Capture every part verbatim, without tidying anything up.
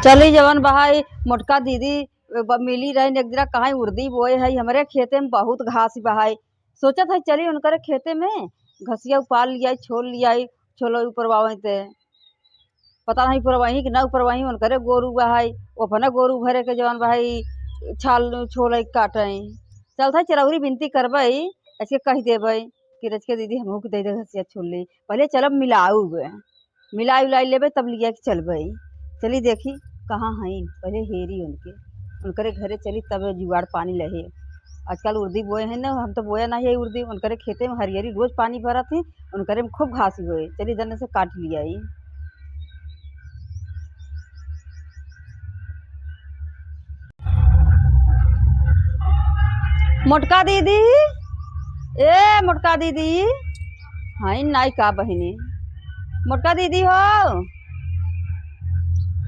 चली जवन बहाई मोटका दीदी ब-, मिली रही एक दिना, कहाँ उर्दी बोए है, हमरे खेते में बहुत घास बहाई। सोचत है चली उनकरे खेते में घसिया उपार लियाई, छोल लियाई, छोलो ऊपर बावे ते। पता नहीं ऊपर वहीं कि ना ऊपर वहीं उनकरे गोरू बहाई, वो अपना गोरू भरे के जवन बहाई छाल छोले काटे। चलत है चरौरी बिनती करबई, ऐसे कह देबई कि रचके दीदी हमहू के दे दे घसिया छोल ले। पहले चलब मिलाऊ गए। मिलाई उलाई लेबे तब लिया के चलबे। चली देखी कहाँ हईन, पहले हेरी उनके, उनकरे घरे चली तब जुगाड़ पानी लहे। आजकल उर्दी बोए हैं ना, हम तो बोया नहीं है उर्दी, उनकरे खेते में हरियरी रोज पानी भरत ही, उनकरे में खूब घास होए। चली दने से काट लियाई। मोटका दीदी, ए मोटका दीदी, हईन नाई का बहिनी? मोटका दीदी हो,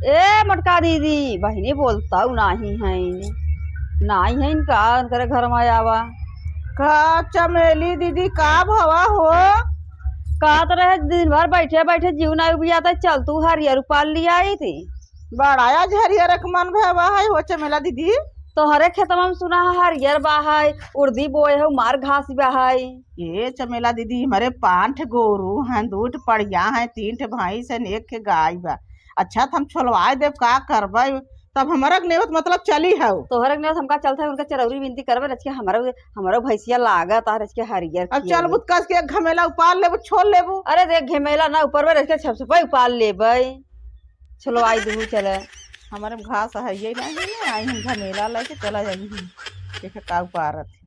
ए मोटका दीदी, बहिनी बोलतउ नाही हईन, नाही हईन का उनकरे घर में आवा? का चमेली दीदी, का भवा हो? कहत रहे दिन भर बैठे बैठे जीव नाई उबियात, चल तू हरियर उपार लियाइत। बड़ा आज हरियर के मन भवा है हो चमेला दीदी। तोहरे खेतवा में सुना है हरियर बा है, उर्दी बोए है, मार घास बा है। ए चमेला दीदी, हमरे पाँच ठे गोरू हैं, दू ठे पड़िया हैं, तीन ठे भैंस हैं, एक ठे गाय बा। अच्छा, त हम छोलवाए देब, का करबे? तब हमरा के नेवत मतलब चली हउ। तोहरे के नेवत हमका चलत है, उनका चरौरी बिनती करबे, रचके हमरा, हमरा भैंसिया लागत आ, रचके हरियर अब खियावे। चलबू त कस के एक घमेला उपार लेबू, छोल लेबू। अरे देख, घमेला ना ऊपर में रचके छपछपा उपार लेबे। छोलवाई दूँ, चले। हमरे में घास है ये नहीं है, आई हम घमेला लेके चला जाई हम। देखे का उपारत है।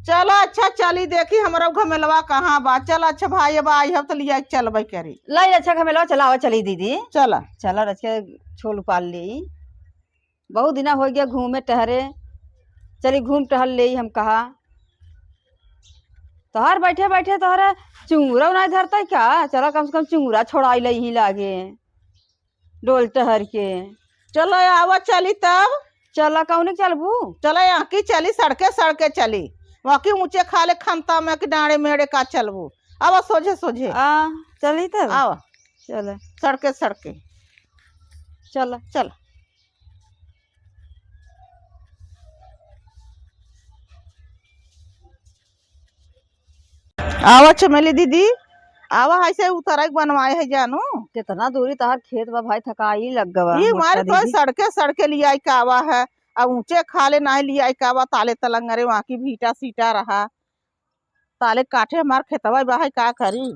चला अच्छा चली देखी हमरा घमेलवा कहाँ बा। चला अच्छा भाई, अब आई हम तो लिया के चलबे करी। लाई अच्छा घमेलवा, चला आवा चली दीदी। चला। चला रच के छोल उपार ले। बहुत दिना हो गया घूमे टहरे, चली घूम टहल ले हम कहा। तोहर बैठे बैठे तोहरे चुंगुरा नहीं धरता का? चला कम से कम चुंगुरा छोड़ाई ले ही लागे। डोल टहर के। चलो, आवा चली तब। चला, कौने के चलबू? चलो, यहाँ की चली, सड़के सड़के चली। वहाँ की ऊँचे खाले खंता में कि डाँड़े मेड़े का चलबू? आवा सोझे सोझे। आ, चली तब। आवा। चला। सड़के सड़के। चला। चला। आवा चमेली दीदी, आवा, ऐसे उतराई बनवाए है जानू। कितना दूरी तहार खेत बा भाई, थकाई लग गवा ई मोटका मारे तो दीदी। सड़के सड़के लियाई के आवा है, अब ऊँचे खाले नाहीं लियाई के आवा, ताले तलंगरे वहाँ की भीटा सीटा रहा, ताले काटे हमार खेतवा बा है, का करी?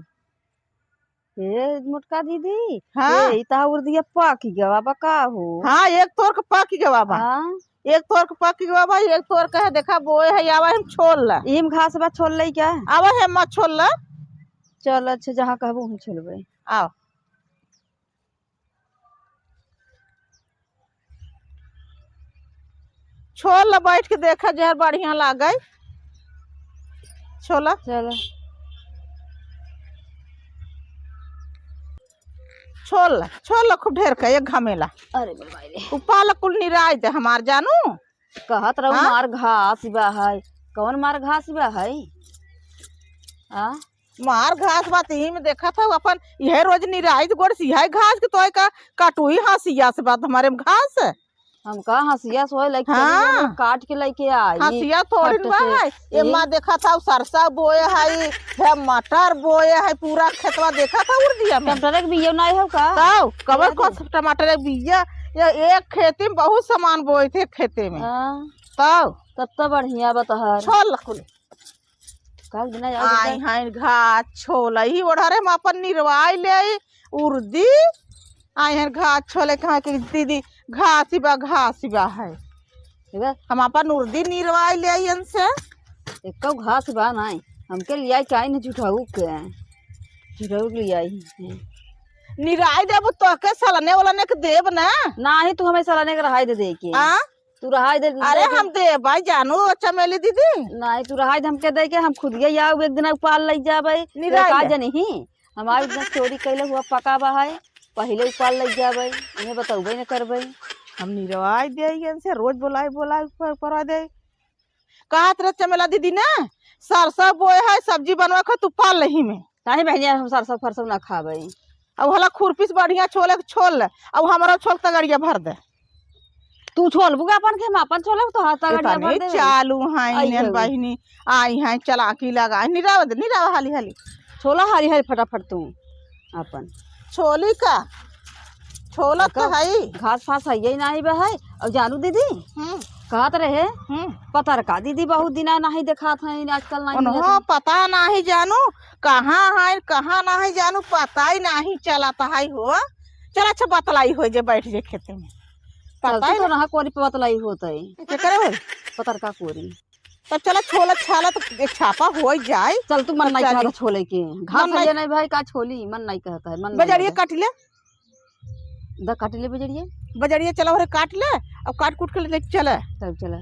ए मोटका दीदी, हाँ। ए, ई तहार उर्दिया पाकी गवा बा का हो? हाँ, एक तोर के पाकी गवा बा। हाँ। एक तोर के पाकी गवा बा, एक तोर के है, देखा बोए है, आवा हम छोल ला। इम घास बा, छोल लई क्या? आवा है, माँ छोल ला। चल, अच्छा, जहाँ कहबू हम छोलबे। आवा। छोल ला बैठ के देखा, जहर बढ़िया लागे। छोला। चलो। छोल ला, छोल ला खूब ढेर का, एक घमेला। अरे बाबा रे। उ पालक कुल निराई दे हमार जानू। कहत रहू हाँ? मार घास बा है। कौन मार घास बा है? आ? मार घास बा, तीन में देखत हऊ, अपन इहे रोज निराई गोड़ सिहाई घास के, तोय का काटुई हंसिया से बात हमारे में घास। हम का हंसिया से होए लइके हाँ। चली गए, काट के लइके आई। हंसिया थोड़ी फट बा से। है, ए ई माँ देखत हऊ, सरसा बोए है, है मटर बोए है, पूरा खेतवा देखत हऊ उर्दिया में। टमाटर के बिया नहीं हो का? तब कबर ए को दे। टमाटर के बिया, ये एक खेती में बहुत सामान बोए थे खेते में। हाँ। तब तब तो बढ़िया बा तोहार। छोल कुल। काल बिना जाओ आई बेटा। हैं घास छोल, ही ओढ़रे हम अपन निरवाई ले आई उर्दी। आई हैं घास छोले, कहाँ के दीदी घास ही बा, घास ही बा है। देखा? हम अपन उर्दी निरवाई ले आई इनसे। एको घास बा नाई, हमके लियाई के आई न झुठाऊ के, झुठाऊ के लियाई। निराई देबू तो के सलने वाला ने के देब ना। नाही, तू हमें सलने के रहाई दे दे के। आ? तू रहाई दे, अरे दे के हम देबै जानू चमेली दीदी। नाही, तू रहाई दे हमके दे के, हम खुदिया आऊ एक दिन उपाल लई जाबै। निराई का ले। जनी ही, हमार एक दिन चोरी कैले हुआ पका बा है, पहिले उपाल लई जाबै, इन्हें बतौबे न करबै। हम निरवाई दे इनसे, रोज बोलाई बोलाई ऊपर, ऊपर आ दे। कहत रहे चमेला दीदी ने, सरसों बोए है, सब्जी बनवा के तू पाल लही में। नाही बहनिया, हम सरसों फरसों ना खाबै। अब हला खुरपी से बढ़िया छोले के छोल ले, अब हमरा छोल तगड़िया भर दे। तू छोलबू का अपन के, हम अपन छोलब, तोहार तगड़िया भर देबे। चालू हैं आई इन्हन हो। बहिनी, आई हैं, चलाकी लगा, निराव दे, निराव हाली हाली। छोला हाली हाली फटाफट तू अपन। छोली का? छोला तो का है ही। घास फास है ही नहीं बा है। और जानू दीदी हम्म। कहत रहे, हम्म। पतरका दीदी बहुत दिना नहीं देखात हैं, आजकल नहीं उन्हों मिलत हैं। पता नहीं जानू कहाँ हैं, कहाँ नहीं जानू, पता ही नहीं चलत है हो। चल अच्छा बतलाई हो जे बैठ जे खेते में। चल, पता तू ही तो ना। रहा कोरी पे बतलाई होत है। केकरे होई? पतरका कोरी। तब चला छोला छाला तो एक छापा हो ही जाए। चल तू मन तब नहीं चली। कहत छोले के। घास मन नहीं ये नहीं भाई का छोली, मन नहीं कहता है, मन नहीं बजरिए कहता है। काट ले। द काट ले बजरिए। बजरिए चला ओरे काट ले, अब काट कूट के ले चले। तब चला।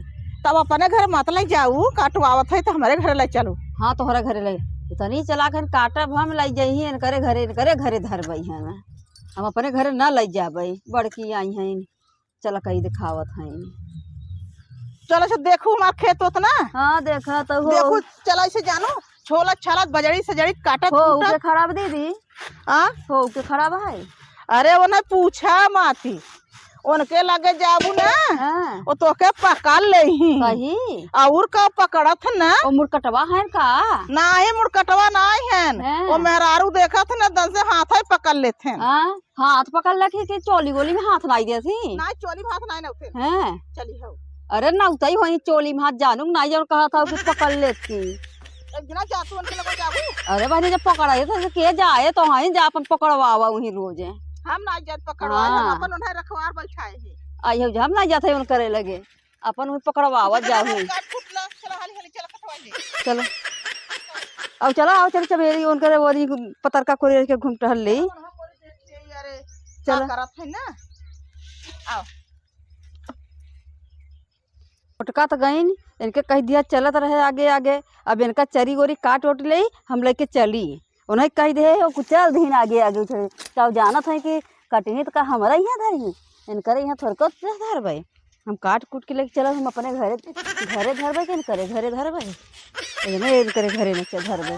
तब अपने घर मत ले जाऊ, काटवावत है तो हमारे घर ले चलो। हाँ तोहरा घरे ले। इतनी चला के काटब हम ले जाई इनकरे घरे, इनकरे घरे धरबई हम। हम अपने घरे ना ले जाबई, बड़की आई हैं। चला कई दिखावत हैं। चला से देखू हमार खेत होत ना। हाँ, देखा तो हो। देखू, चला से जानू, छोलत छालत बजड़ी सजड़ी काटत हो, कूटत। उके खराब दीदी। आ? हो, उके खराब है। अरे, उन्हें पूछा माती। उनके लगे जाबू ना, हाँ। वो तोके पकड़ लेही। कही? और का पकड़त है ना? वो मुड़कटवा है का? नाही, मुड़कटवा नाही है। हाँ। वो मेहरारू देखत है ना, दन से हाथ ही पकड़ लेत हैं। हाँ। हाथ पकड़ लेती कि चोली गोली में हाथ नाई देती? नाई, चोली में हाथ नाई नौते। हैं? चली हो। अरे नौतई होई चोली में हाथ, जानू नाई जौन कहत हौ कि पकड़ लेती। एक दिना जा तू उनके लगे जाबू। अरे बहनी, जब पकड़ाए तो के जाए तो हैं, जा अपन पकड़वावा वहीं रोजे। हम नाई जात पकड़वाए, हम हाँ। अपन उन्हें रखवार बैठाए हैं। आई हो, हम नाई जात है उनकरे लगे। अपन उहे पकड़वावत जाहु। काट कूट ला, चला हाली हाली चला कटवा ले। चलो। अब चला, आओ, चल, चबेरी उनकरे ओरी पतरका कोरी के घूम टहल ले। वहाँ कोरी देख ले, अरे, चलो। का करत है ना? आओ। मोटका त गइन, इनके कह दिया चलत रहे आगे आगे, अब इनका चरी गोरी काट ओट ले, हम लेके चली। उन्हें कह दे, "ओ, कुछ चल दीन आगे, आगे उठे।" तब जानत है कि कटनी तो का हमरा यहाँ धरी, इनकरे यहाँ थोड़को धरबे। हम काट कूट के लेके चलब, हम अपने घरे, घरे धरबे कि इनकरे घरे धरबे? इन्हें इनकरे घरे में से धरबे।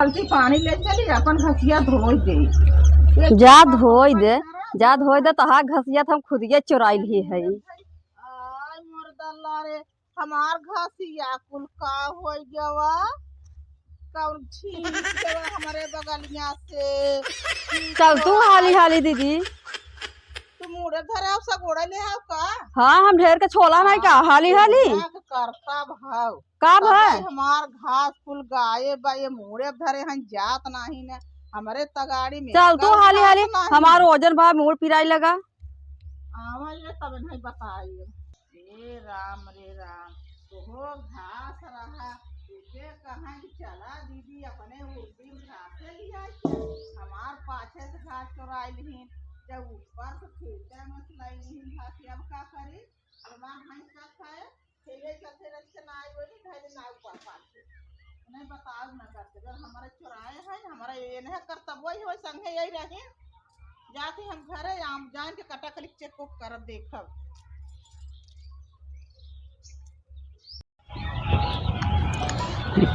बाल्टी पानी ले चली, अपन घसिया धोई दे। जा धोई दे, जा धोई दे, तहार घसिया त हम खुदिया चोराई ली है। आय मोर दल्ला रे, हमार घसिया कुल का होई गवा? कौन छीन गवा हमरे बगलिया से? चल तू हाली हाली दीदी। तू मुड़े धरे हो, सगोड़े ले आओ का? हाँ, हम ढेर के छोला नहीं का, हाँ, हाली हाली। दिमाग करता भाव। का तबे भाई? हमार घास कुल गाये बा, ये मुड़े धरे हन जात नाही न। हमरे तगाड़ी में चल तू कौन हाली हाली, जात नाही। हमार ओजन भाई मुड़ पिराई लगा। आवा ये तब नहीं बताई। ए राम रे राम, तोहो घास रहा, तुझे कहाँ कि चला दीदी अपने उर्दी में घासे लिया के, हमार पाछे से घास चोराई लिहिन, जब ऊपर से खेते में से लाई लिहिन घास, अब का करी? अब ना भैंस का खाए, खेले चलते रहते ना आई बोली, घर ना ऊपर पाछे। नहीं बताओ ना करते, जब हमारे चोराए हैं, हमारा ये नहीं करता, वही, वही संगे यही रहे। जाती हम घरे, आम जान के कटा कलिक चेक को करब, देखब।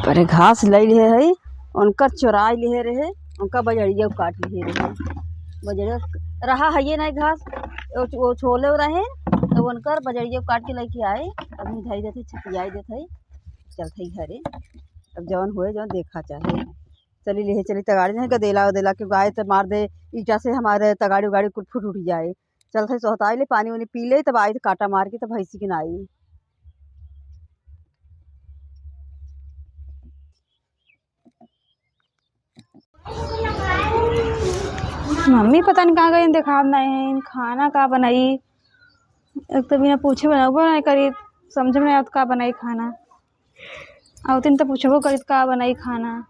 परे घास लई लिहे हई, उनकर चोराई लिहे रहे, उनका बजरिया काट लिहे रहे। बजरिया रहा है ये नहीं घास, वो, वो छोले रहे, तो उनकर बजरिया काट के लेके आए, अभी धई देते, छिपियाई देते, चलते घरे। अब जौन होए, जौन देखा चाहे। चली ले, चली तगाड़ी नहीं, गदेला उदेला के गाय त मार दे, ईटा से हमारे तगाड़ी उगाड़ी कुल फूट उठ जाए। चलत है सोहताई ले, पानी उनी पी ले, तब आई त काटा मार के तब भैंसी के नाई। मम्मी पता नहीं कहाँ गई, देखात नहीं है। खाना का बनाई, एक तो बिना पूछे बनाबो नहीं करी, समझ में नहीं आवत का बनाई खाना। आवतिन तो पूछबो करित का बनाई खाना।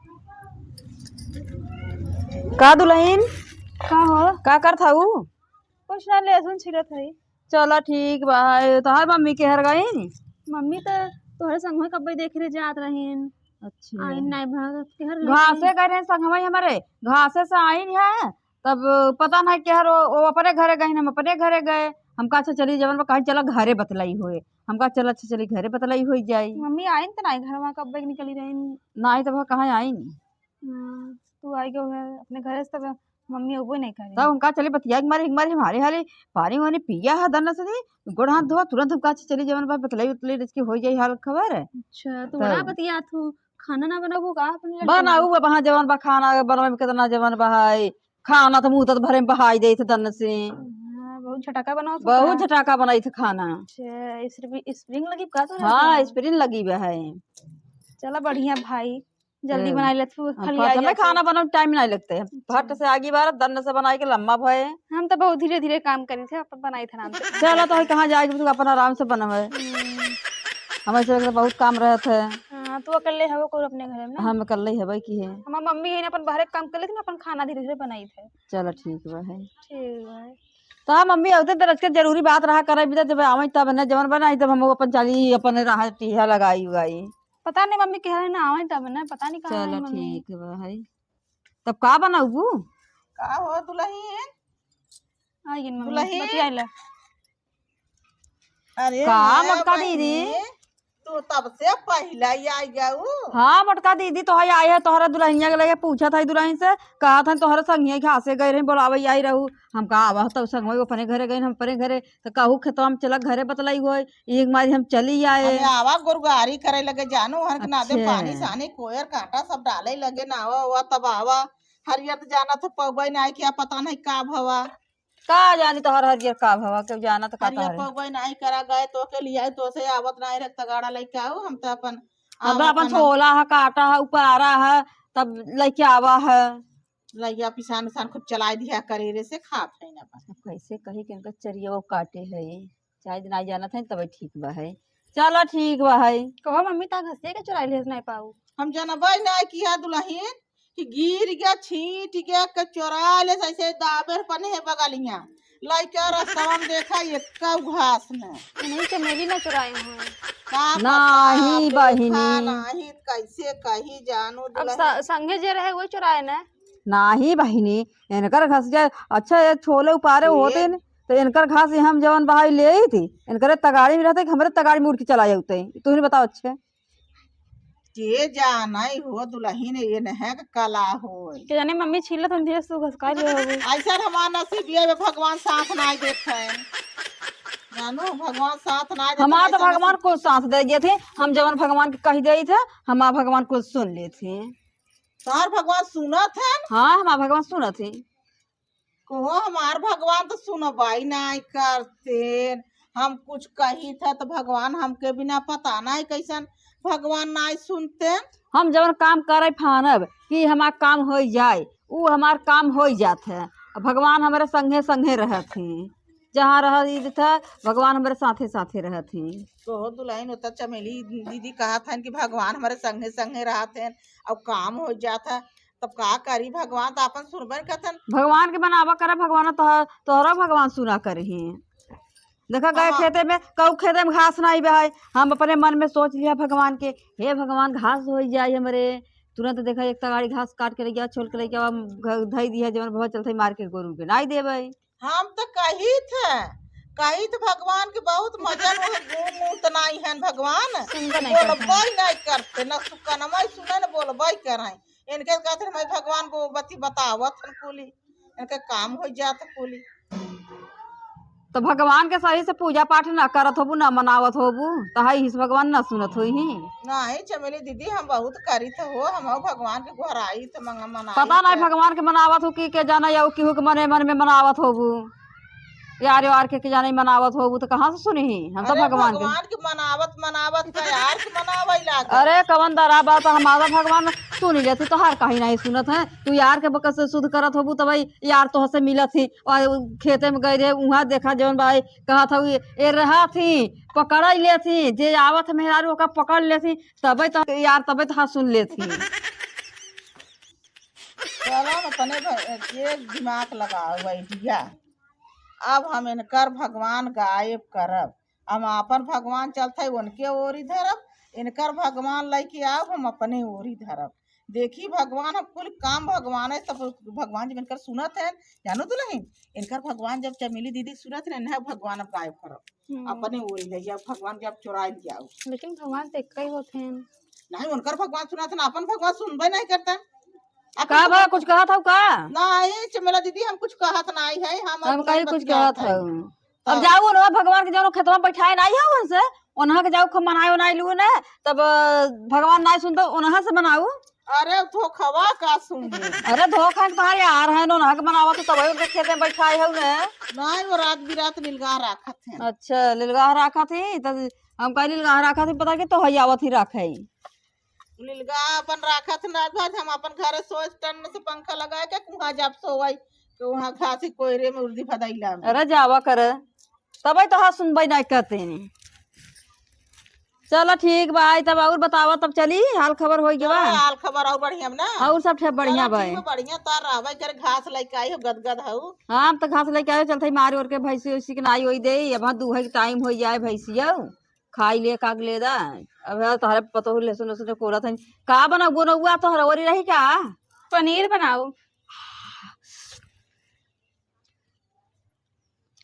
का दुल्हन? का हो? का करत हऊ? कुछ ना, लहसुन छीलत हई। चला ठीक बा। ए, तोहार मम्मी केहर गईन? मम्मी तो तोहरे संगवे कब्बे देख रहे जात रहीन। अच्छा। आइन नाई भागत केहर गईन? घासे गए रहे संगवे हमारे, घासे से आइन है, तब पता नहीं केहर वो, वो अपने घरे गईन, हम अपने घरे गए। हम कहा, "अच्छा चली जवन बा, कहीं चला घरे बतलाई होए।" हमका चल, अच्छा चली घरे बतलाई होइ जाई। मम्मी आइन त नाई घरवा, कब निकली रही? नाई तब कहाँ आइन? हम्म, तू आई गयो है अपने घरे से, तब मम्मी अबे नहीं करी। तब हमका चली बतिया के मारे, एक मारे हमारे हाले पानी वानी पिया है दन से दी, गोड़ हाथ धोआ, तुरंत हमका चली जवन बा बतलाई उतलाई रच के होइ जाई हाल खबर। अच्छा, तू तब बड़ा बतिया तू, खाना ना बनाबू का अपने लड़के बनाऊ बा? बा, हाँ, जवन बा खाना बनवे में कितना जवन बा है, खाना तो मुँह तक भरे में बहाई देत दन से। हाँ, बहुत झटाका बनाओ तू बहुत का? झटाका बनाई थे खाना। अच्छा, स्प्रि-, स्प्रिंग लगी का तोरा हाँ, घर? स्प्रिंग लगी बा है। चला बढ़िया भाई, जल्दी ए, बनाई लेत हूँ, हम खाली फट आई में जाते। खाना बनावे टाइम नहीं लगते। अच्छा। फट से आगी बार दन से बनाई के लम्बा भये। हम तो बहुत धीरे धीरे काम करी थे, अपन बनाई थे आराम से। चला तो कहाँ जाएगी, तू अपन आराम से बनवे। हम्म। हमारे से तो बहुत काम रहत है। हाँ, तू अकेले हवे कोई अपने घर में ना? हम अकेले हवे की है। हमार मम्मी है ना, अपन बाहर के काम कर लेती ना, अपन खाना धीरे धीरे बनाई थे। चला ठीक बा है। ठीक बा है। तो हाँ, मम्मी अवते दरज के जरूरी बात रहा करे, बिदा जब आवे तब न जवन बनाई, तब हम अपन चाली अपन राह टीहा लगाई उगाई। पता नहीं मम्मी कह रहे ना आवे तब न, पता नहीं कहाँ चला है मम्मी। ठीक बा है। तब का बनाऊ? का हो दुल्हन? आ गई मम्मी, दुल्हन? बतिया ले। अरे का हाँ मोटका बहिनी, दीदी? तू तब से पहला ही आई गऊ। हाँ मोटका दीदी, तो है आई है तोहरा दुल्हनिया के लगे पूछत है दुल्हन से, कहत है तोहरे संगिया घासे गए रही, बोलावे आई रहू। हम कहा आवा तब संगवा अपने घरे गई, हम अपने घरे, तो कहू खेतवा में चला घरे बतलाई हुई। एक मारी हम चली आए। हमें आवा गुरगारी करे लगे जानू, हर के नादे अच्छा। पानी सानी कोयर कांटा सब डाले लगे ना आवा, आवा तब आवा। हरियर तो जाना तो पौबई ना आए, क्या पता नहीं का भवा। का जानी तोहर हरियर का भवा, केहू जानत का हरियर तोहरे। पौबई नाई करा गए, तो के लियाई, तो से आवत नाई रे, तगाड़ा लइके आऊ, हम तो अपन अब आवत अपन हन। छोला है, काटा है, उपारा है, तब लइके आवा है। लइया पिसान उसान खूब चलाई दिया करे रे से खात है ना अपन। अब कैसे कही कि इनका चरिया वो काटे है, चाहे दिन आई जानत है, तब ठीक बा है। चला ठीक बा है। कहो मम्मी, ता घसिया के चुराई लेस नाई पाऊ। हम जनबई नाई किया दुल्हन, कि गिर गया, छींट गया, के चोरा ले, ऐसे दाबे पने है बगलिया। लइका रस्तवा में देखा, एक्का घास न। नहीं, चमेली ना चुराए हुए। का पता, नाही देखा बहिनी। नाही, कैसे कही जानू अब दुल्हन। स-, संगे जे रहे, वही चुराए न। नाही बहिनी, इनकर घास जे, अच्छा, ये छोले उपारे ये होते न, तो इनकर घास हम जवन बहाई ले आई थी, इनकरे तगाड़ी में रहते कि हमरे तगाड़ी में उठ के चला जाते। तू ही बताओ, अच्छे। के जाने हो दुल्हन, ये नहक कला होय। के जाने मम्मी छीलत हन, धीरे से घसका ले होबे। ऐसा हमार नसीबिया में भगवान साथ नाई देत है। जानो, भगवान साथ नाई देत हमार है, तो ऐसा भगवान नसीब। कुछ साथ दे दिए थे, हम जवन भगवान के कही दे थे, हमार भगवान कुछ सुन ले थे। तोहार भगवान सुनत है? हाँ, हमार भगवान सुनत है। कहो, हमार भगवान तो सुनबाई नाई करतेन। हम कुछ कही था तो भगवान हमके बिना पता नाई कैसन भगवान नाई सुनतेन। हम जवन काम करे फानब कि हमार काम होई जाए, उ हमार काम होई जात है। अब भगवान हमरे संगे संगे रहत हैं, जहाँ रह था भगवान हमरे साथे साथे रहत हैं। कहो दुल्हन, होता चमेली दीदी कहत हन कि भगवान हमरे संगे संगे रहत हैं, अब काम हो जात है, तब का करी, भगवान तो आपन सुनबे न करतन। भगवान के मनावा करा, भगवान तोह-, तोहरा भगवान सुना करही। देखा, गए हाँ। खेते में, कहू खेते में घास नाई बहाई, हम अपने मन में सोच लिया भगवान के, "हे भगवान, घास होइ जाई हमरे।" तुरंत देखा, एक तगाड़ी घास काट के लइ गया, छोल के लइ गया, हम घ-, धई दिया, जवन बहुत चलते मार के गोरू के नाई देबे। हम तो कही थे, कही थे भगवान के बहुत मजा में, घूम उत नाई हन भगवान, सुनबे नाई करते। बोलबे नाई करते, न सुकनवा सुने, न बोलबे करें। इनके कहत रहे, "मैं भगवान को बती बतावत हन कुली, इनके काम हो जात कुली।" तो भगवान के सही से पूजा पाठ ना करत होबू, ना मनावत होबू, तो हाई हिस भगवान ना सुनत होई ही। नहीं चमेली दीदी, हम बहुत करित हो, हम भगवान के गोहराई तो मंगा मनाई पता नहीं थे। भगवान के मनावत हो कि के जाना या केहू के मने मन में मनावत होबू। यार, यार के, के जाने मनावत होबू, तो कहाँ से सुनी ही? हम तो अरे, भगवान के। भगवान के मनावत, मनावत का यार के मनावै लागे। अरे, कवन दरा बात, हमारा भगवान सुनी लेती, तोहार कहीं नहीं सुनत है। तू यार के बकत से शुद्ध करत होबू, तब भाई यार तोह से मिलत ही। और खेते में गए रहे, उहाँ देखा जवन भाई कहत हऊ, "ए रहा थी, पकड़ ले थी, जे आवत है मेहरारू, ओका पकड़ ले थी, तबे तो यार, तबे तो हाँ सुन ले थी।" चलो, अपने भ-, एक दिमाग लगाओ, बैठिया। अब हम इनकर भगवान गायब करब। हम आपन भगवान चलत है, उनके ओरी धरब, इनकर भगवान लइके आउब, हम अपने ओरी धरब। देखी भगवान, अब कुल काम भगवान है, सब भगवान जब इनकर सुनत है, जानो तो नहीं, इनकर भगवान जब चमेली दीदी सुनत है ना, भगवान अब गायब करब। हम्म। अपने ओरी ले जाओ, भगवान के अब चुराइ जाओ। लेकिन भगवान तो एक ही होत हैं। नहीं, उनकर भगवान सुनत है ना, अपन भगवान सुनबे नहीं करता। अपन का भगवान भला कुछ कहत हऊ का? नहीं, चमेला दीदी, हम कुछ कहत नहीं है, हम हम अब कहीं कुछ बतियात कहत है। हऊ। अब तब जाऊ ना, भगवान के जौन खेतवा बैठाए नाई है उनसे, उन्हा के जाऊ खूब मनाए उनाए लू ने, तब, अ, भगवान नाई सुनतो, उन्हा से मनाऊ। अरे धोखवा का सुन। अरे धोखा के तोहार यार है, उन्हा के मनावा तो तब उनके खेते में बैठाए हऊ ने। नाई, वो रात बिरात लिलगाह राखत हैं। अच्छा, लिलगाह राखत ही, तब हम कहीं लिलगाह राखत ही, पता कि तो है आवत ही राखे। लिलगा अपन राखत ना बा, हम अपन घरे सोच टन से पंखा लगाए के कुहाँ जाब सोवई, के वहाँ घासी कोयरे में उर्दी फदैला में। अरे जावा करे, तबई तो हाँ सुनबई नहीं कहते हैं। चलो ठीक बा, आई तब और बतावा, तब चली, हाल खबर होई के बा। चलो, हाल खबर और बढ़िया ना? और सब ठीक बढ़िया चलो, बा। ठीक बा, बढ़िया तो रहबे करे, घास लेके आई हो, गदगद हऊ। हाँ, हम तो घास लेके आए, चलते मार ओर के भैंसी उसी के नाई होई दे, अब हाँ दूहे के टाइम होई जाए भैंसिया। खाई ले, काग ले दा। अब यार तोहरे पतोहू लहसुन, लहसुन कोरत हन। का बनाऊ, गोनौआ तोहरे ओरी रही का? पनीर बनाऊ।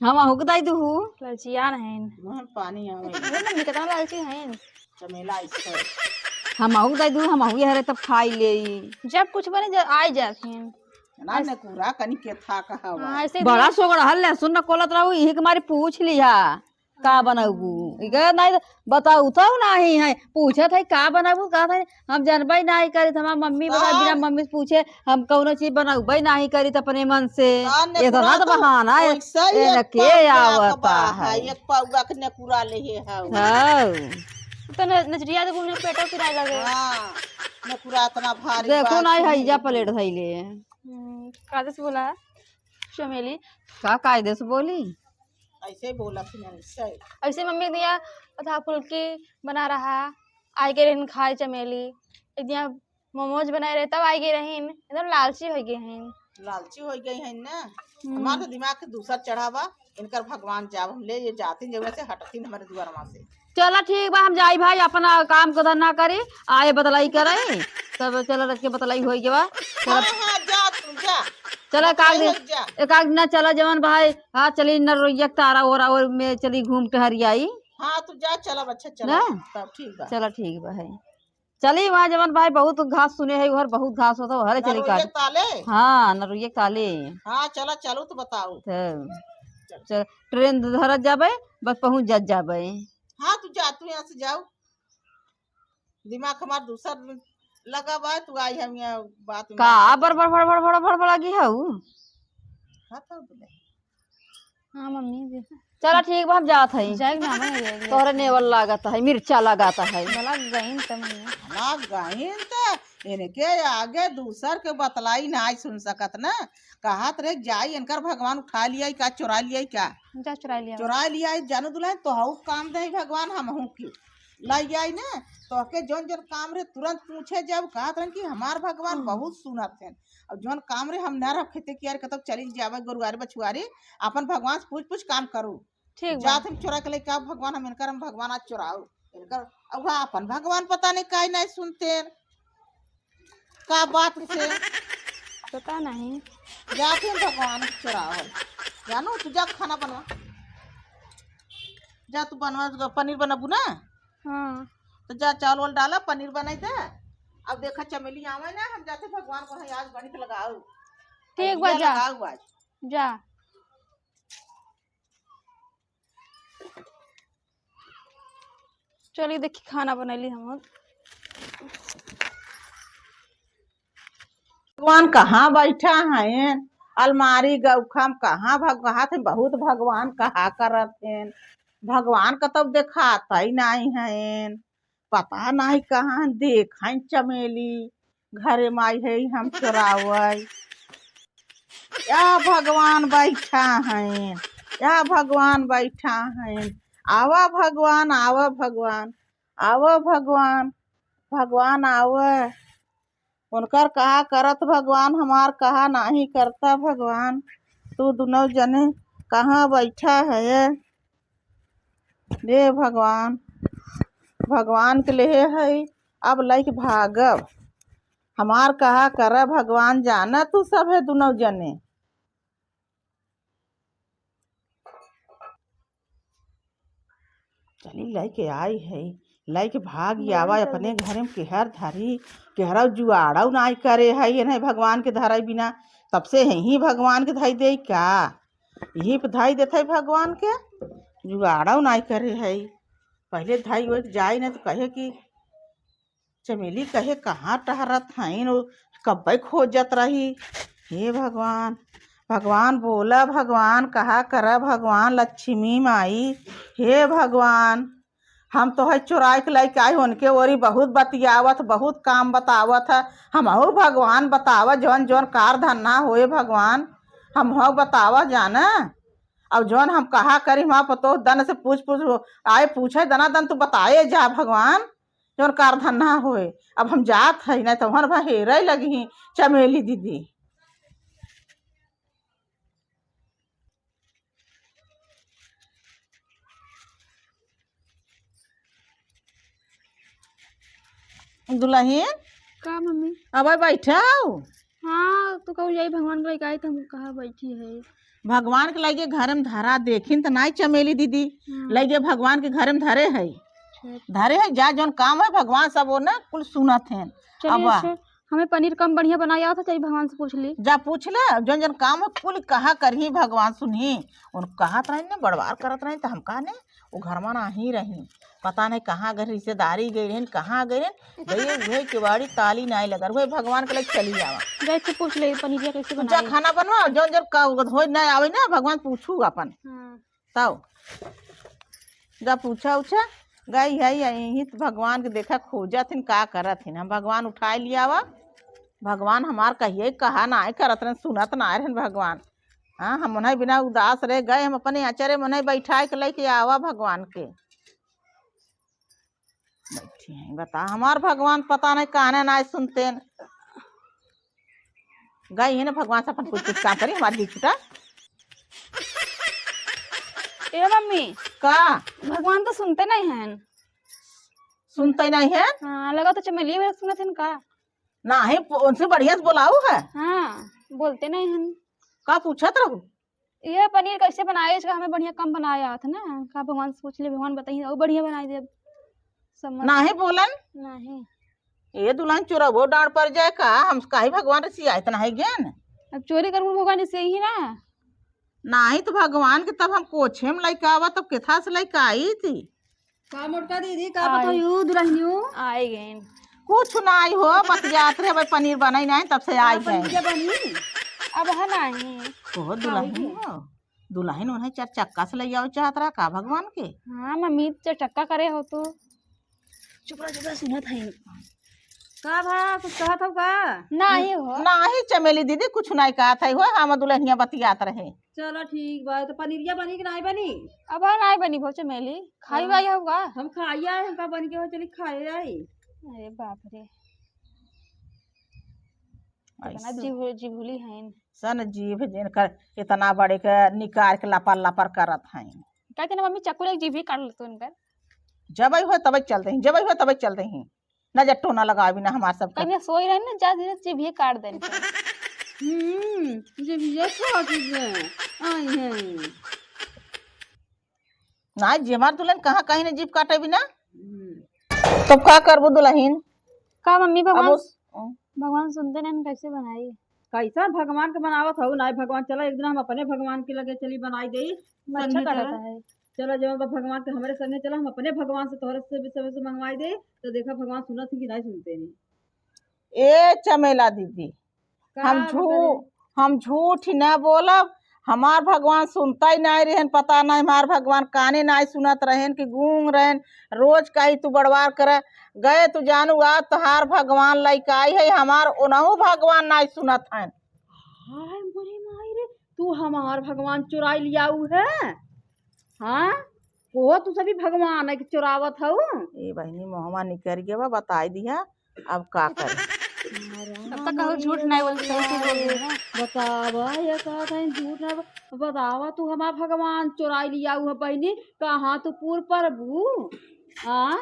हम आहू के दाई दुहू। ललचिया नहीं। मुँह में पानी आवे। ये मम्मी कितना लालची हैं। चमेला इसको। हम आहू के दाई दुहू, हम आहू ये हरे तब खाई ले। जब कुछ बने, जब आई जात हैं। ना, ने पूरा कनी के था कहा हुआ। हाँ, ऐसे बड़ा दिन सोगड़हल लहसुन न कोलत रहू, इही के मारी पूछ लिहा। का बनउबू? इके नहीं बताऊ तो नहीं है, पूछत है का बनउबू, कहत है हम जानबे नहीं करित, हमार मम्मी बता, बिना मम्मी से पूछे हम कौनो चीज बनउबे नहीं करित अपने मन से। इतना तो बहाना है, वैसे ही एक इनके पौवा आवता है। एक पौवा के नेकुरा ले है। हाँ। तो न-, नजरिया तो घूमने पेटो पिराए लगे। हाँ, नेकुरा इतना भारी देखो बा, नहीं है, सुन। जा प्लेट धइले। हम्म, कायदे से बोला चमेली। का कायदे से बोली? ऐसे बोला थी मैंने, सही। ऐसे मम्मी दिया था फुल्की बना रहा, आई गए रहन खाए चमेली। एक दिया मोमोज बनाए रहे, तब आई गए रहन, एकदम लालची हो गए हैं। लालची हो गए हैं ना। हम्म। हमार तो दिमाग के दूसर चढ़ा बा, इनकर भगवान जाब हम ले, ये जाती जगह से हटती हमारे दुआरमा से। चला ठीक बा, हम जाई भाई, अपना काम को धंधा करी, आए बतलाई करे, तब चला रच के बतलाई होई गवा। चला। हाँ, हाँ, जा तू, जा। चला, एक आध दिन, जा। एक आध दिन चला जवन भाई, हाँ, चली नरोइया के तारा ओरा ओर में चली घूम टहरी आई। हाँ, तू जा, चला, अच्छा, चला। ना? तब ठीक बा। चला, ठीक बा है। चली वहाँ जवन भाई बहुत घास सुने है, उहर बहुत घास होता, उहरे चली नरोइया काट। ताले? हाँ, नरोइया ताले। हाँ, चला, चलो तो बताओ। तो, चल। चल, ट्रेन धरत जाबे, बस पहुँच जात जाबे। हाँ, तू जा, तू यहाँ से जाओ। दिमाग हमार दूसर लगा बा, तू आई हम यहाँ बात में का बात बड़, बड़, बड़, बड़, बड़, बड़, बड़ लगी हऊ? हाँ, तो बोले। हाँ, मम्मी जी। चला, ठीक बा, हम जात हई। जाए के नाम नहीं ले लिया। तोहरे नेवल लागत है, मिर्चा लागत है। भला गईन त मम्मी। भला गईन त इनके आगे दूसर के बतलाई नाई सुन सकत ना। कहत रहे, "जाई, इनकर भगवान उठा लिया का, चुरा लिया का?" जा चुरा लिया। चुरा लिया, जानू दुल्हन, तोहू काम दे भगवान, हमहू के। लाई आई ना, तोहके जौन जौन काम रहे तुरंत पूछे जब, कहत रहन कि हमार भगवान हम्म। बहुत सुनत हैं। अब जौन काम रहे हम ना रखे थे कि यार कतौ चली जावे गोरुआरी बछुआरी, अपन भगवान से पूछ पूछ काम करू। ठीक बा। जात हम चोरा के लेके आओ भगवान, हम इनकर हम भगवान आज चोराओ। इनकर अब वह अपन भगवान पता नहीं काहे नहीं सुनते हैं। का बात से? पता नहीं। जात हम भगवान के चोराओ। जानो तू जा खाना बनवा। जा तू बनवा, पनीर बनाबू ना? हाँ। तो जा चावल वाल डाला, पनीर बनाई दे। अब देखा चमेली आवे ना, हम जाते भगवान को आज गणित लगाओ। ठीक बा, जा। लगाओ आज। जा। चली देखी खाना बनैली हम। भगवान कहाँ बैठा हैं? अलमारी गौखा में कहाँ भग-, कहाँ थे बहुत भगवान कहा करत हैं। भगवान का तब देखात ही नहीं हैं। पता नहीं कहाँ देखाई चमेली, घरे में आई है हम चोरावै। या भगवान बैठा हैं, या भगवान बैठा हैं, आवा भगवान, आवा भगवान, आवा भगवान, भगवान आवा। उनकर कहा करत भगवान, हमार कहा नहीं करता भगवान। तू दुनों जने कहाँ बैठा है? हे भगवान, भगवान के लेहे है, अब लइके भागब। हमार कहा करा भगवान जाना, तू सब है दुनौ जने। चली लइके आई है, लइके भाग नहीं आवा चले। अपने घरे में केहर धरी, केहरौ जुआड़ौ नाई करे है, ये नहीं भगवान के धराई बिना, तब से यही भगवान के धई देई का? यही पे धई देत है भगवान के, जुआड़ौ नाई करे है। पहले धई ओइके जाई नहीं तो कहे कि चमेली कहे कहाँ टहरत हईन, उ कब्बे खोजत रही। हे भगवान, भगवान बोला, भगवान कहा करा, भगवान लक्ष्मी माई, हे भगवान, हम तो है चुराई के लइके आई, उनके ओरी बहुत बतियावत, बहुत काम बतावत है। हमहू भगवान बतावा, जौन जौन कार धन्ना होए भगवान, हमहू बतावा जाना। अब जौन हम कहा करी, हमार पतोह दन से पूछ पूछ हो, आए पूछे दना दन तू बताए जा भगवान, जौन कार धन्ना होए। अब हम जात है, नहीं तो हमार भा हेरे लगी चमेली दीदी। दुलहिन, का मम्मी? अब बैठा हो? हाँ, तो कहू जाई भगवान के लइके आई, तो हम कहा बैठी है। भगवान के लइके घर में धरा देखिन त नाई चमेली दीदी, हाँ। लइके भगवान के घर में धरे है। अच्छा। धरे है, जा जौन काम है भगवान सब वो ना कुल सुनत हैं। चलिए, अब अच्छा, हमें पनीर कम बढ़िया बनाए आवत है, चलिए भगवान से पूछ ली। जा पूछ ले, जौन जौन काम है कुल कहा करही भगवान सुनही। उन कहत रही ना, बड़वार करत रही, तो हम कहा ने, वो घर में नाही रही, पता नहीं कहाँ गए, रिश्तेदारी गई रही, कहाँ गई रही, गई हुए केवाड़ी ताली नाही लगा, हुए भगवान के लइके चली आवा। जा से पूछ ले पनीरिया कैसे तू जा बनाई। खाना बनवा, जौन जौन का होए ना आवे ना, भगवान पूछू अपन। हाँ। तब जा पूछा उछा, गई है यही तो भगवान के देखा खोजत हिन, का करत हिन। हम भगवान उठाए लियावा, भगवान हमार कहिए कहा नाई करत रहन, सुनत नाई रहन भगवान। हाँ, हम उन्हें बिना उदास रह गए, हम अपने अचरे में उन्हें बैठाए के लइके आवा भगवान के। बैठी हैं, बता, हमार भगवान पता नहीं काने नाई सुनते हैं। गई है ना भगवान से अपन कुछ कुछ काम करी, हमारी ही छुटा। ए मम्मी, का? भगवान तो सुनते नहीं हैं। सुनते नहीं है? हाँ, लगा तो चमेली वाला सुनत हैं का? नाही, उनसे बढ़िया से बोलाऊ है। हाँ, बोलते नहीं हैं। का पूछत रहू? ये पनीर कैसे बनाए, इसका हमें बढ़िया कम बनाए आवत है ना, का भगवान से पूछ ले, भगवान बताइए, और बढ़िया बनाई देब। समझ नाही बोलन। नाही। ये दुलहिन चोरबो डांड पर जाए का, हम काहे भगवान से शिकायत नाही गेन। अब चोरी करबो भगवान से ही ना। नाही तो भगवान के तब हम कोछे में लइके आवा, तब केथा से लइके आई थी। का मोटका दीदी, का आई। बताओ यू दुलहिनियो? आई गइन। कुछ नाही हो, बतियात रहे, भाई पनीर बनाई नाही, तब से आई हाँ, पनीर गइन। क्या बनी? अब है नाही। कहो दुलहिन हो, दुलहिन उन्हें चार चक्का से ले आओ चाहत रहा का भगवान के? हाँ मम्मी, चार चक्का करे हो तो। चुप रह, चुप रह, सुनत है। का भा, कुछ कहत हो का? नाही हो। नाही चमेली दीदी, कुछ नाही कहत है हो, हम दुलहिनिया बतियात रहे। चलो ठीक बा, तो पनीरिया बनी कि नाही बनी? अब नाही बनी भो चमेली, खाई हाँ। वाई हो का? हम खाई आए, हम का बन के हो, चली खाए आई। अरे बाप रे। इतना ऐसे। जीभ-, जीभुली हईन। सन जीभ जिनकर इतना बड़े के निकार के लपर लपर करत हईन। कहते ना मम्मी, चक्कू लेके जीभ ही काट लेते इनकर। जब आई हो तब चलते हैं, जब आई हो तब चलते हैं। नजर टोना लगावे ना हमार सब। कहीं सोई रहे ना, जा धीरे जीभ ही काट देन। हम्म, जीभ ये काट दे। आई है। ना, जी हमार दुलहिन कहाँ कहीं ने जीभ काटे बिना। हम्म। तब का करबू दुलहिन? का मम्मी, अब भगवान, उस, भगवान सुनते नहीं, कैसे बनाई? कैसा भगवान के बनावत हऊ? नाई भगवान, चला एक दिन हम अपने भगवान के लगे चली बनाई देई। अच्छा संगे करत चला। है। चला जब भगवान के हमरे संगे चला, हम अपने भगवान से तोहरे से भी सबसे मंगवाई देई, तो देखा भगवान सुनत ही कि नाई सुनते नहीं। ए चमेला दीदी, का हम झू-, बता रहे? हम झूठ न बोलब, हमार भगवान सुनता ही नाई रहन, पता नाई हमार भगवान काने नाई सुनत रहन कि गूंग रहन। रोज कही तू बड़वार करे, गए तू जानू आज तोहार भगवान लइके आई है, हमार ओनहु भगवान नाई सुनत हन। हाय मोरे माई रे, तू हमार भगवान चुराई लियाऊ है? हाँ, को तू सभी भगवान है कि चुरावत हऊ? ए बहिनी, मोहवा निकर गया बा, बताई दिया। अब का करे? तब तक कहू झूठ नहीं बोल, सही से बोल रही है। बतावा, ये का कहीं झूठ नहीं बोल-, बतावा, तू हमार भगवान चुराई लियाऊ है बहिनी, कहाँ तू पूर प्रभु? हाँ?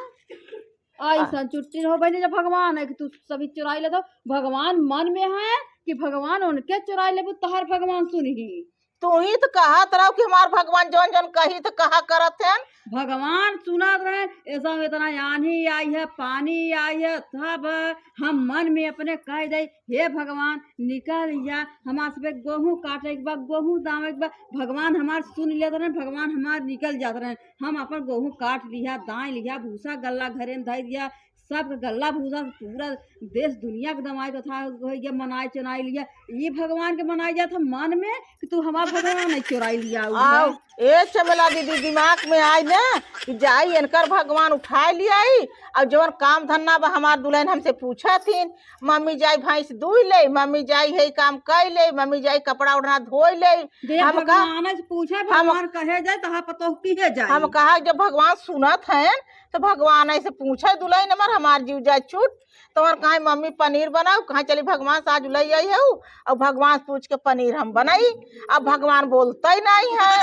ऐसन चुट्टी हो बहिनी, जब भगवान है कि तू सभी चुराई लेत हो, भगवान मन में है कि भगवान उनके चुराई लेबू, तहार भगवान सुनही। तू ही तो कहत रहो कि हमार भगवान जौन जौन कही तो कहा करत हैं। भगवान सुनत रहे, ऐसा इतना आन्ही आई है, पानी आई है, तब हम मन में अपने कह दे, "हे भगवान, निकल जा, हमार सबे गोहूँ काटे के बा, गोहूँ दावे के बा।" भगवान हमार सुन लेत रहे, भगवान हमार निकल जात रहे। हम अपन गोहूँ काट लिहा, दाई लिहा, भूसा गल्ला घरे में धई दिहा, सबके गल्ला भूसा पूरा देश दुनिया के दमाई तथा हो गया, मनाई चुनाई लिहा। ई भगवान के मनाई जात है मन में कि तू हमार भगवान नहीं चुराई लिया हुआ। आओ, ए चमेला दीदी, दिमाग में आई ना कि जाई इनकर भगवान उठाई लियाई, और जवन काम धंधा बा हमार दुल्हन हमसे पूछा थीन, "मम्मी जाई भैंस दूह ले, मम्मी जाई है काम कई ले, मम्मी जाई कपड़ा ओढ़ना धोई ले।" जे हम कहा, भगवान से पूछे, हम भगवान कहे जाए, तहाँ पतोह किहे जाए। हम कहा, "जब भगवान सुनत हैं, तो भगवान ऐसे पूछे दुल्हन हमार, हमार जीव जाए छूट।" तो हमार कहा, "मम्मी पनीर बनाओ," कहा, "चली भगवान से आज लई आई हऊ, और भगवान से पूछ के पनीर हम बनाई।" अब भगवान बोलते ही नहीं है।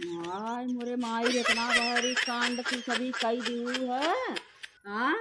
हाय मोरे माई, इतना भारी कांड तू सभी कई दिहू है। हाँ?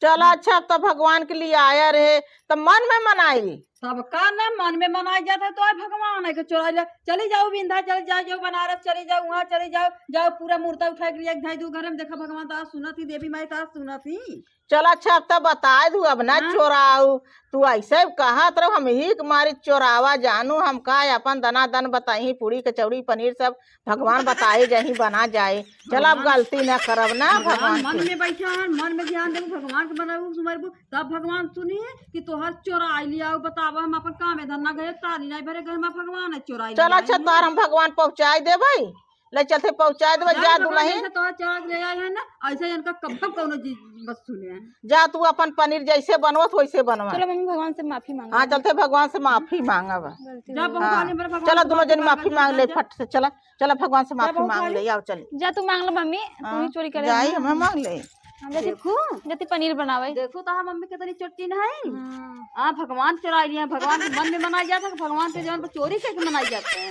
चला अच्छा, अब तो भगवान के लिए आया रहे, तो मन में मनाई। सबका ना मन में मनाई जात है, तो आए भगवान है के चोराई ले। चली जाओ विंध्या, चली जाओ, जाओ बनारस, चली जाओ, वहाँ चली जाओ, जाओ पूरा मूर्ता उठा के लिए एक धाई दू घर में देखा भगवान तो आज सुनत ही, देवी माई तो आज सुनत ही। चला अच्छा, अब तो बताए दू, अब ना हाँ। चोराऊ। तू ऐसे कहत रहो, हम ही के मारी चोरावा जानू, हम का अपन दना दन बताई, पूड़ी कचौड़ी पनीर सब भगवान बताए जाही बना जाए। चला अब भगवान, गलती ना करब ना भगवान भगवान मन के। में बैठा है, मन में ध्यान देबू, भगवान के मनाबू, सुमरबू, तब भगवान सुनी कि तोहर चोराई लिया, बतावा हम अपन काम धंधा गए, ताली नहीं भरे गए, हम भगवान है चोराई चला लिया अच्छा, है। तोहर हम भगवान पहुँचाई देबै, ले चलते पहुँचाई देबै, जा जा भगवान दुल्हन। जैसे तोहर चोरा के ले आए हैं ना, ऐसे इनका कब्बो कौनो चीज मत सुने हैं। जा तू अपन पनीर जैसे बनवत वैसे बनवा। चलो मम्मी, भगवान से माफी मांगो। हाँ, चलते भगवान से माफी मांगब। गलती जा हो गई। बहुत हाँ। आने मेरे भगवान चला से दोनों माफी जनी मांग माफी ले, मांग ले, जा। फट से चला। चला भगवान से माफी मांग ले, आओ चली। जा तू मांग लो मम्मी, तू ही हाँ, चोरी करे जाई, है। हमें मांग ले। हाँ, जति, देखू। जति पनीर बनावे। देखू तो हाँ मम्मी कितनी चोट्टी न है। हाँ। हाँ, भगवान चुराई लिया, भगवान के मन में मनाई जाता है, भगवान के जवन पर चोरी करके मनाई जाता है।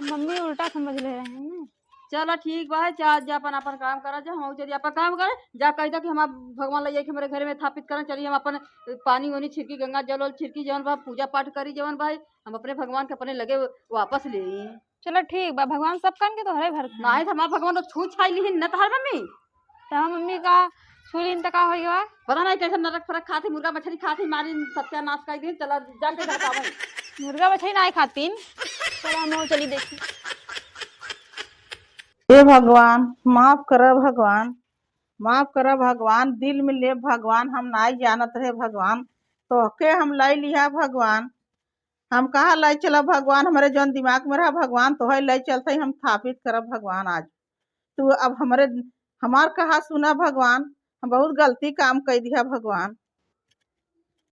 मम्मी उल्टा समझ ले रहे हैं ना। चला ठीक बा, जा, जा अपन, अपन काम करा जा, हम चली अपन काम करे, जा कह दो कि हमार भगवान ले जाके हमारे घर में स्थापित करन, चली हम अपन पानी वानी छिड़की, गंगा जल वल छिड़की, जवन बा पूजा पाठ करी, जवन बा हम अपने भगवान के अपने लगे वापस ले आई। चलो ठीक बा, भगवान सब कन के तोहरे भर खाए। नाही त हमार भगवान तो छू छाई लिहिन न तहार मम्मी। त हमार मम्मी का छू लिहिन त का होई बा? पता नाही कैसे नरक फरक खात ही, मुर्गा मछली खात ही, मारी सत्यानाश कर दिन। चला जाके घर पावन। मुर्गा मछली नाही खातीन। चला हम चली देखी। हे भगवान, माफ कर भगवान, माफ कर भगवान, दिल में ले भगवान, हम नाही जानत रहे भगवान, तोहके हम लाई लिहा भगवान। हम कहा लाई चला भगवान, हमरे जौन दिमाग में रहा भगवान, तोहे लाई चलते हम स्थापित करब भगवान। आज तू अब हमरे, हमार कहा सुना भगवान, हम बहुत गलती काम कई दिहा भगवान।